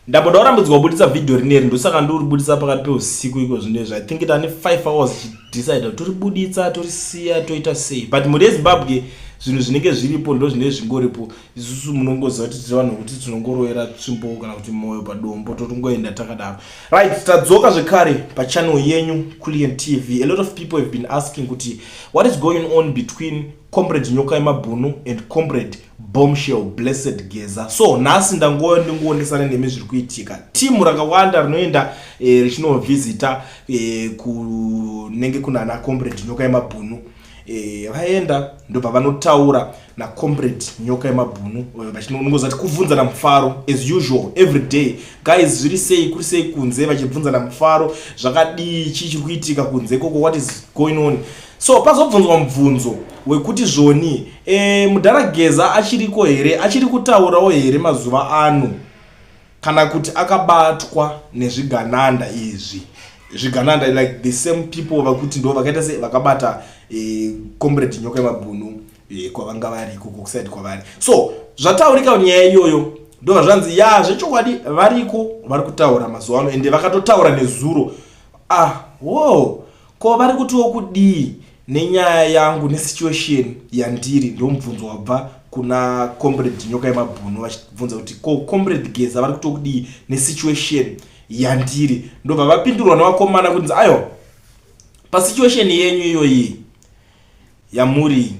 Ndamboda kurambidzwa kubuditsa vhidhiyo rineri, ndosaka ndiribuditsa pakati peusiku iko zvino izvi. I think tane 5 hours chidecide kuti toribuditsa, torisiya, toita sei. But mhuri yeZimbabwe, zvinhu zvinenge zviripo ndo zvinenge zvingoripo. Isusu munongoziva kuti tiri vanhu vekuti tinongoroera tsvimbo kana kuti mwoyo padombo, totongoenda takadaro. Right, tadzoka zvekare pachannel yenyu, Culian TV. A lot of people have been asking kuti what is going on between Comrade Nyoka Yemabhunu and Comrade Bombshell Blessed Geza. So nhasi ndangoya ndingoonesana nemi zviri kuitika. Timu rakawanda rinoenda richinovhizita kunenge kunana Comrade Nyoka Yemabhunu. Vaenda ndobva vanotaura naComrade Nyoka Yemabhunu, vachinongozati kubvunzana mufaro as usual every day. Guys, zviri sei, kuri sei kunze? Vachibvunzana mufaro, zvakadii, chii chiri kuitika kunze ikoko, what is going on? So pazobvunzwa mubvunzo wekuti zvoni mudhara Geza achiriko here, achiri kutaurawo here mazuva ano, kana kuti akabatwa nezvigananda izvi? Zvigananda, like the same people vakuti ndo vakaita se vakabata Comrade Nyoka Yemabhunu kwavanga vari ikoko kuside kwavari. So zvataurika nyaya iyoyo, ndobva zvanzi ya, zvechokwadi variko, vari kutaura mazuva ano, ende vakatotaura nezuro. Ah, wo ko vari kutiwo kudii nenyaya yangu, nesituation yandiri? Ndomubvunzo wabva kuna Comrade Nyoka Yemabhunu, vachibvunza kuti ko Comrade Geza vari kutiwo kudii nesituation yandiri? Ndobva vapindurwa nevakomana kunzi aiwa, pasituation yenyu iyoyi yamuri,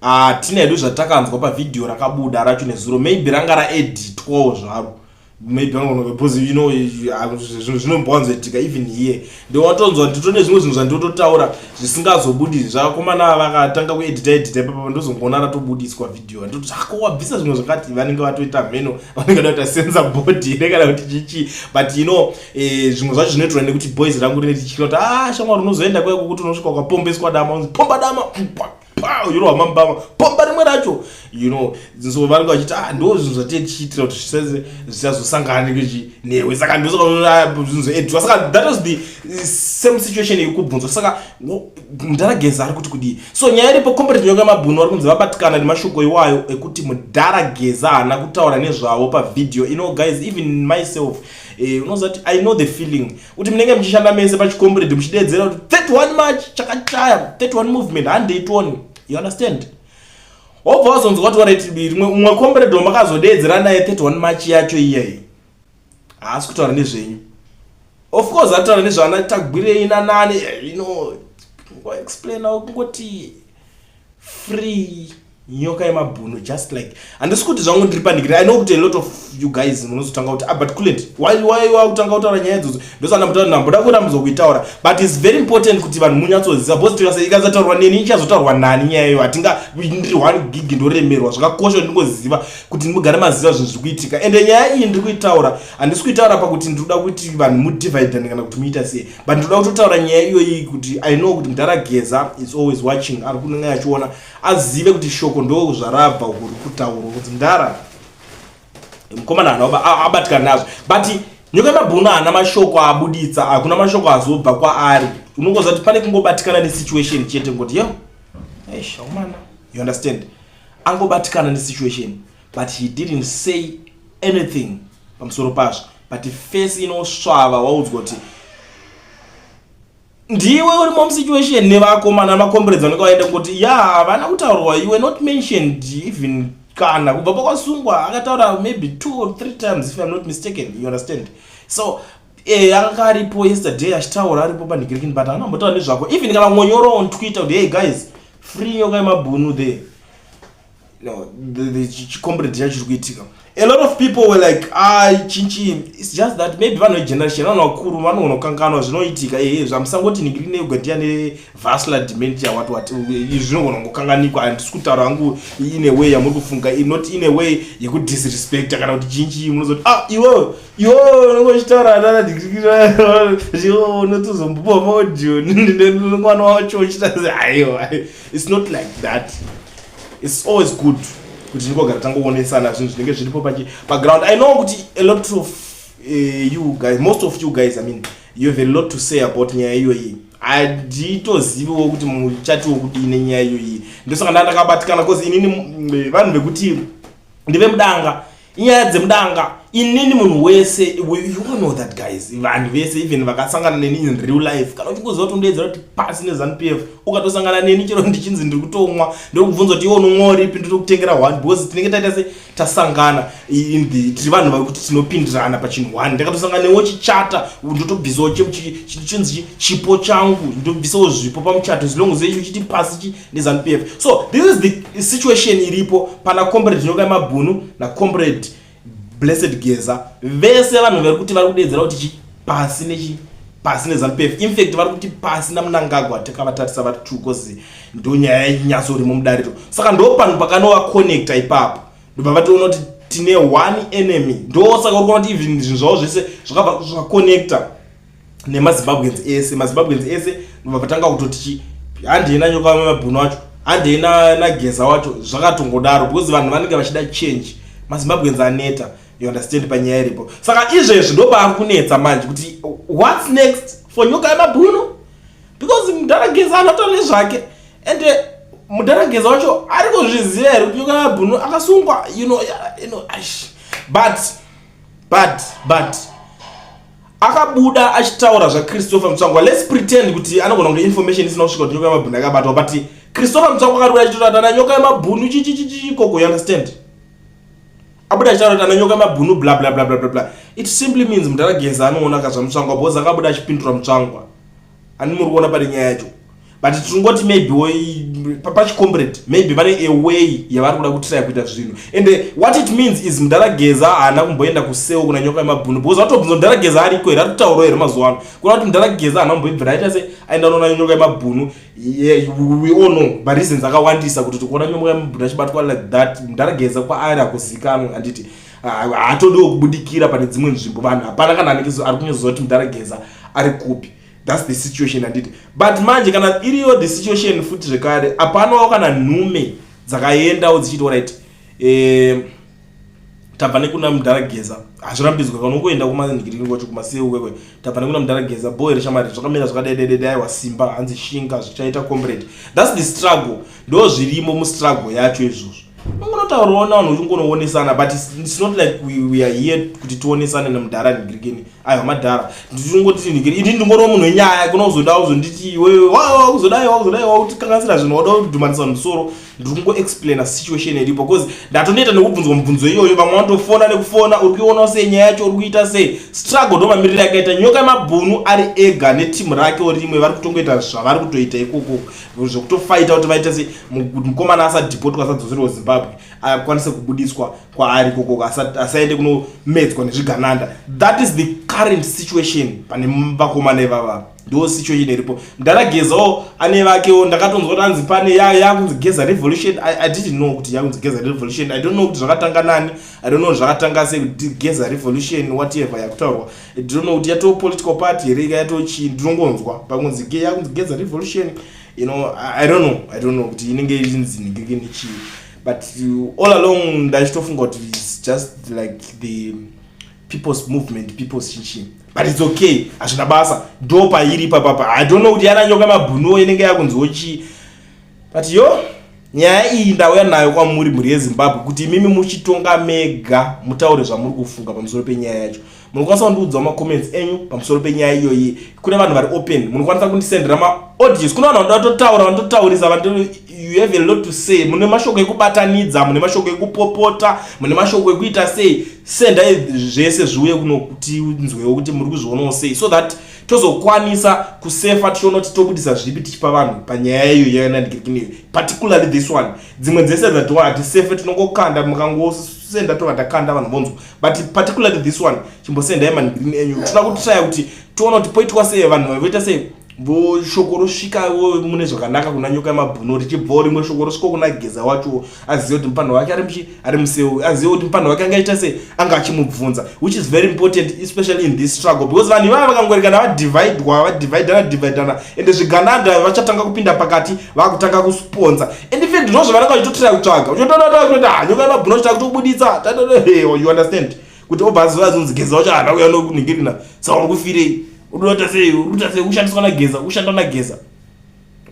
hatina hedu zvatakanzwa pavhidhiyo rakabuda racho nezuro. Maybe ranga raeditwawo zvaro, maybe because zvinhu zvinombowanzoitika. Even here ndowatonzwa nditone zvimwe zvinhu zvandinototaura zvisingazobudi. Zvakakomana vakatanga kuedita edita ipapa, ndozongoona ratobudiswa vhidhiyo, ndoti ako wabvisa zvimwe zvakati. Vanenge vatoita mheno, vanenge vada kuita censor board here kana kuti chichi? But zvimwe zvacho zvinoitwa nekuti boys rangu rine tichikira kuti ah, shamwari, unozoenda kweko kuti unosvika ukapombeswa dama, unzi pomba dama, pa mambama, pomba rimwe racho. So vanenge vachiti ah, ndo zvinhu zvatee tichiitira kuti zvisazosangana newe. Saka ndosaka zvinhu zvoeditwa. Saka that was the same situation iri kubvunzwa. Saka mudhara Geza ari kuti kudii? So nyaya iripo, Comrade Nyoka Mabhunu vari kunzi vabatikana nemashoko iwayo ekuti mudhara Geza haana kutaura nezvavo pavhidhiyo. Guys, even myself, unoziva kuti I know the feeling kuti munenge muchishanda mese pachicomrade, muchidedzera kuti 31 March chakachaya, 31 movement, handei, you understand? Wobva wazonzwa kuti alright, rimwe umwe comrade wamakazodedzera naye 31 March yacho iyeyi haasi kutaura nezvenyu. Of course ataura nezvana Tagwirei nanani, explaina kungoti free Nyoka Yemabhunu. Just like handisi kuti zvangu ndiri panikiri. I know kuti a lot of you guys munozotanga kuti ah, but Kulent, why wakutanga kutaura nyaya idzodzo? Ndosana mutaura, ndamboda kurambidzwa kuitaura, but it's very important kuti vanhu munyatsoziva, because tikasa ikazotaurwa neni, ichazotaurwa nani nyaya iyo? Hatinga ndiri one gig, ndoremerwa. Zvakakosha kuti ndingoziva kuti mugare maziva zvinhu zviri kuitika. Ende nyaya iyi ndiri kuitaura, handisi kuitaura pakuti ndinoda kuti vanhu mudivhidane kana kuti muita sei, but ndinoda kutotaura nyaya iyoyi kuti I know kuti mudhara Geza is always watching, ari kunenge achiona, azive kuti shoko ndo zvarabva uku riri kutaurwa kuti mudhara mukomana haana abatikana nazvo. But Nyoka Yemabhunu haana mashoko aabuditsa, hakuna mashoko azobva kwaari. Unongoziva kuti pane kungobatikana nesituation chete, ngoti yo, eish, aumana, you understand? Angobatikana nesituation, but he didn't say anything pamusoro pazvo. But face inosvava, waudzwa kuti ndiwe urimo musituation nevakomana, macomrades vanenge vaenda kungoti ya, havana kutaurwa, you were not mentioned even kana kubva pakwasungwa. Akataura maybe two or three times, if I'm not mistaken, you understand? So akanga aripo yesterday achitaura, aripo panhikirikini, but haana kumbotaura nezvako, even kana kungonyora on Twitter kuti hey guys, free Nyoka Yemabhunu there. No, the chicomrade chacho chiri kuitika, a lot of people were like, ah, chinchi. It's just that maybe vanhu vegeneration, vanhu vakuru vanogona kukanganwa, zvinoitika. Ehe, zvamusangoti ningiri neugandia nevascular dementia, what what, izvi zvinogona kungokanganikwa. Handisi kutaura hangu in a way yamuri kufunga, not in a way yekudisrespecta kana kuti chinchi. Munozoti ah, iwewe iwewe unenge uchitaura unotozombopa maaudio mwana wacho uchita. Aiwa, it's not like that. It's always good kuti tingogara tangoonesana zvinhu zvinenge zviripo paground. I know kuti a lot of you guys, most of you guys, I mean, you have a lot to say about nyaya iyoyi. Handitoziviwo kuti muchatiwo kudii nenyaya iyoyi. Ndosaka ndaa ndakabatikana, cause inini vanhu vekuti ndeve mudanga, inyaya dzemudanga. Inini munhu wese, you all know that, guys. Vanhu vese, even vakasangana neni in real life, kana uchingoziva kuti undoedzera kuti pasi neZANU PF, ukatosangana neni chero ndichinzi ndiri kutomwa, ndokubvunza kuti iwe unomwa uripi, ndotokutengera one, because tinenge taita se tasangana in the tiri vanhu vakuti tinopindirana pachinhu one. Ndakatosangana newo chichata, ndotobvisawo chinzi chipo changu, ndobvisawo zvipo pamuchato, as long as uchiti pasi chi neZANU PF. So this is the situation iripo pana Comrade Nyoka Mabhunu naComrade Blessed Geza. Vese vanhu vari kuti vari kudedzera kuti chi pasi nechi pasi neZANU PF. In fact, vari kuti pasi naMnangagwa. Takavatarisa vari two, 'cause ndo nyaya yenyatsorimo mudariro. Saka ndo panhu pakanowaconnecta ipapo, ndobva vatoona kuti tine one enemy. Ndosaka uri kuona kuti even zvinhu zvavo zvese zvakabva zvaconnecta nemaZimbabweans ese. MaZimbabweans ese ndobva vatanga kutoti chi handei naNyoka Mabhunu wacho, handei naGeza wacho. Zvakatongodaro because vanhu vanenge vachida change. MaZimbabweans aneta, you understand, panyaya iripo. Saka izvezvi ndo paari kunetsa manje kuti what's next for Nyoka Yemabhunu, because mudhara Geza anotaura nezvake, and mudhara Geza wacho ari kuzviziva here kuti Nyoka Yemabhunu akasungwa? But akabuda achitaura zvaChristopher Mutsvangwa. Let's pretend kuti anogona kunge information isina kusvika kuti Nyoka Yemabhunu akabatwa, but Christopher Mutsvangwa akatobuda achitaura kuti ana Nyoka Yemabhunu chichichichikoko, you understand? Abuda achitaura kuti ana Nyoka Yemabhunu, bla bla bla bla bla bla. It simply means mudhara Geza anoona kazvaMutsvangwa, because akabuda achipindura Mutsvangwa. Ani muri kuona pane nyaya yacho? But tingoti maybe pachicomrade, maybe vane a way yavari kuda kutraya kuita zvinhu. And what it means is mudhara Geza haana kumboenda kuseo kuna Nyoka Yemabhunu, because vatobvunza, mudhara Geza ariko here, ari kutaurawo here mazuva ano? Kuna kuti mudhara Geza haana kumboibvira aita se aenda unoona Nyoka Yemabhunu. We all know mareasons akawandisa kuti tikuona Nyoka Yemabhunu achibatwa like that. Mudhara Geza kwaari hakuzikanwe, handiti? Haatodiwo kubudikira pane dzimwe nzvimbo. Vanhu hapana kana anenge ari kunyazoziva kuti mudhara Geza ari kupi. That's the situation, handiti? But manje kana iriyo the situation futi zvekare, hapanawo kana nhume dzakaendawo dzichiti, "Alright, tabva nekuna mudhara Geza." Hazvirambidzwa kana ungoenda kumanhikiringocho kumaseu kwekwe. "Tabva nekuna mudhara Geza, boy reshamari, zvakamira zvakadededede." Aiwa, simba, hanzi shinga, zvichaita comrade. That's the struggle, ndo zvirimo mustruggle yacho izvozvo. Ungonotaurawo navanhu uchingonoonesana, but it's not like we are here kuti tionesane nemudhara nhingirikeni. Aiwa, madhara, ndichingoti nhingiri, ini ndingoriwo munhu wenyaya. Kuna kuzoda kuzonditi iwewe wakuzodai, wakuzodai, wakutikanganisira zvinhu, wada kudhumanisa musoro. Ndiri kungoexplaina situation iripo, because ndatoneta nekubvunzwa mubvunzo iyoyo. Vamwe vanotofona nekufona, "Uri kuionawo sei nyaya yacho? Uri kuita sei struggle?" Ndo mamiriro akaita Nyoka Yemabhunu ari ega netimu rakewo rimwe. Vari kutongoita zvavari kutoita ikoko zvekutofaita kuti vaite sei mukomana asadhipotwa, asadzoserwa Zimbabwe, akwanise kubudiswa kwaari ikoko, asaende kunomedzwa nezvigananda. That is the current situation pane vakomana ivava. Ndo situation iripo. Mudhara Gezawo ane vakewo. Ndakatonzwa kuti anzi pane yakunzi Geza Revolution. I didn't know kuti yakunzi Geza Revolution. I don't know kuti zvakatanga nani. I don't know zvakatanga sei kuti Geza Revolution, whatever yakutaurwa. I don't know kuti yatoo political party here, ika yatochii. Ndinongonzwa pakunzi yakunzi Geza Revolution. I don't know, I don't know kuti inenge ichinzi ningeke nechii, but all along ndachitofunga kuti it's just like the people's movement, people's chinchii, but it's okay, hazvina basa. Ndo pairi papapa. I don't know kuti yana Nyoka Mabhunuwo inenge yakunziwo chii, but yo nyaya iyi ndauya nayo kwamuri, mhuri yeZimbabwe, kuti imimi muchitonga mega, mutaure zvamuri kufunga pamusoro penyaya yacho. Munokwanisa kundiudzawo macomments enyu pamusoro penyaya iyoyi. Kune vanhu vari open, munokwanisa kundisendera maaudios. Kune vanhu vanoda kutotaura, vanototaurisa. You have a lot to say, mune mashoko ekubatanidza, mune mashoko ekupopota, mune mashoko ekuita sei, sendai zvese zviuye kuno kuti nzwewo kuti muri kuzvionawo sei, so that tozokwanisa kusefa tichiona kuti tobudisa zvipi tichipa vanhu panyaya iyo yanandigirikiniyo, particularly this one. Dzimwe dzese dzatiwa hatisefe, tinongokanda, mukangosenda tova takanda, vanhu vonzwa, but particularly this one, chimbosendai manhigirini enyu. Tinoda kutraya kuti tiona kuti poitwa sei, vanhu voita sei, shoko rosvikawo mune zvakanaka kuna Nyoka Yemabhuno, richibvawo rimwe shoko rosvika kuna Geza wacho, azive kuti mupanho wake ari muchi ari museu, azive kuti mupanho wake angaita sei, anga achimubvunza, which is very important, especially in this struggle, because vanhu ivava vakangorekana vadhivhaidwa, vadhivhaidana dhivhaidana, ende zvigananda vachatanga kupinda pakati, vakutanga kusponsa. And in fact ndo zvavananga vachitotraya kutsvaga. Uchotoona kuti, "Ah, Nyoka Yemabhuno chita kutobuditsa." You understand kuti obva aziva azonzi Geza wacho haana kuya nokunhingirina. Saka uri kufirei? Unoita sei? Uri kuita sei? Kushandiswa naGeza, kushanda naGeza.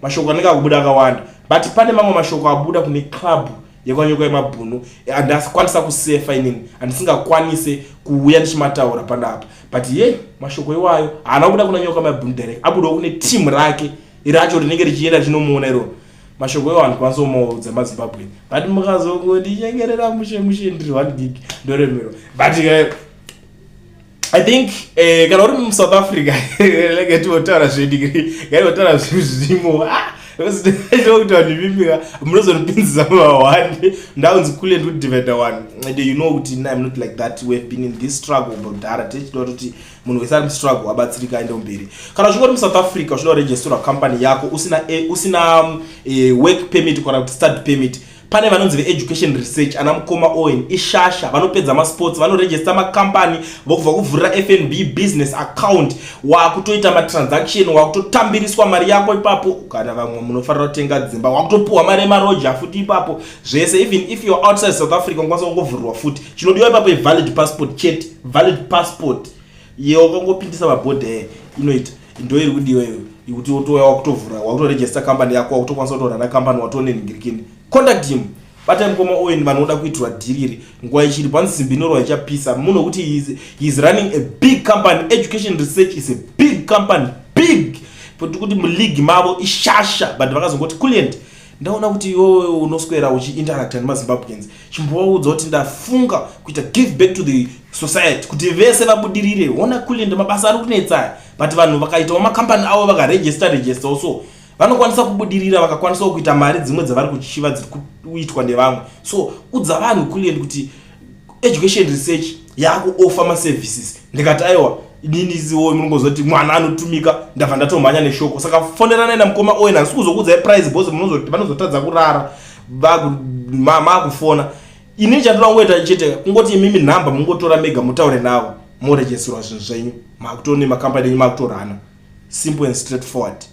Mashoko anenge akubuda akawanda, but pane mamwe mashoko abuda kune club. yekwanyoka yemabhunu andakwanisa kusefa inini, andisingakwanise kuuya ndichimataura panapa. But ye mashoko iwayo haana kubuda kuna Nyoka Mabhunu direct, abudawo kune team rake racho rinenge richienda richinomuona iroro. Mashoko iwayo handikwanisa kumaudza maZimbabwe, but mukazongondinyengerera mushe mushe, ndiri 1 gig, ndoremerwa. But I think kana uri muSouth Africa, rege tivotaura zvedigiri, ngativotaura zvinhu zvirimo. Ah, kuti vanhu vimika munozonipinzisa mawani, ndaunzi kule ndikudivida one. And you know kuti I'm not like that. We have been in this struggle kudhara, tichida kuti munhu wese ari mustruggle abatsirika, aende mberi. Kana uchinge uri muSouth Africa, uchida kuregisterwa company yako usina work permit kana kuti study permit, pane vanonzi veEducation Research, ana mukoma Owen ishasha, vanopedza masports, vanoregista makambani, vokubva kuvhurira FNB business account, wakutoita matransaction, wakutotambiriswa mari yako ipapo. Kana vamwe munofanira kutenga dzimba, wakutopiwa mari emaroja futi ipapo, zvese. Even if you are outside South Africa, unokwanisa kungovhurirwa futi. Chinodiwa ipapo ivalid passport chete. Valid passport yewakangopindisa mabhodha inoita, ndo iri kudiwa iyoyo, ikuti wotouya wakutovhura, wakutoregista kambani yako, wakutokwanisa kutorana kambani, watonenhingirikini. Contact him, batai mukoma Owen vanoda kuitirwa dhiri iri nguva ichiri panzi simbi inorwa ichapisa. Munhu wekuti he is running a big company. Education Research is a big company, big kuti muleague mavo ishasha. But vakazongoti, "Kulient, ndaona kuti iwewe unoswera uchiinteracta nemaZimbabweans, chimbovaudza kuti ndafunga kuita give back to the society, kuti vese vabudirire. Ona Kulient, mabasa ari kunetsaya, but vanhu vakaitawo makambani avo, vakaregista registawo, so vanokwanisa kubudirira, vakakwanisawo kuita mari dzimwe dzavari kuchiva dziri kuitwa nevamwe. So udza vanhu, Kulient, kuti Education Research yakuoffer maservices." Ndikati, "Aiwa, ininiziwo munongozoti mwana anotumika." Ndabva ndatomhanya neshoko. Saka foneranai namukoma Owen. Handisi kuzokuudzai price because vanozotadza kurara makufona. Inini chandoda kungoita chete kungoti imimi nhamba mungotora mega, mutaure navo, moregisterwa zvinhu zvenyu, makutone makambani enyu makutorana. Simple and straightforward.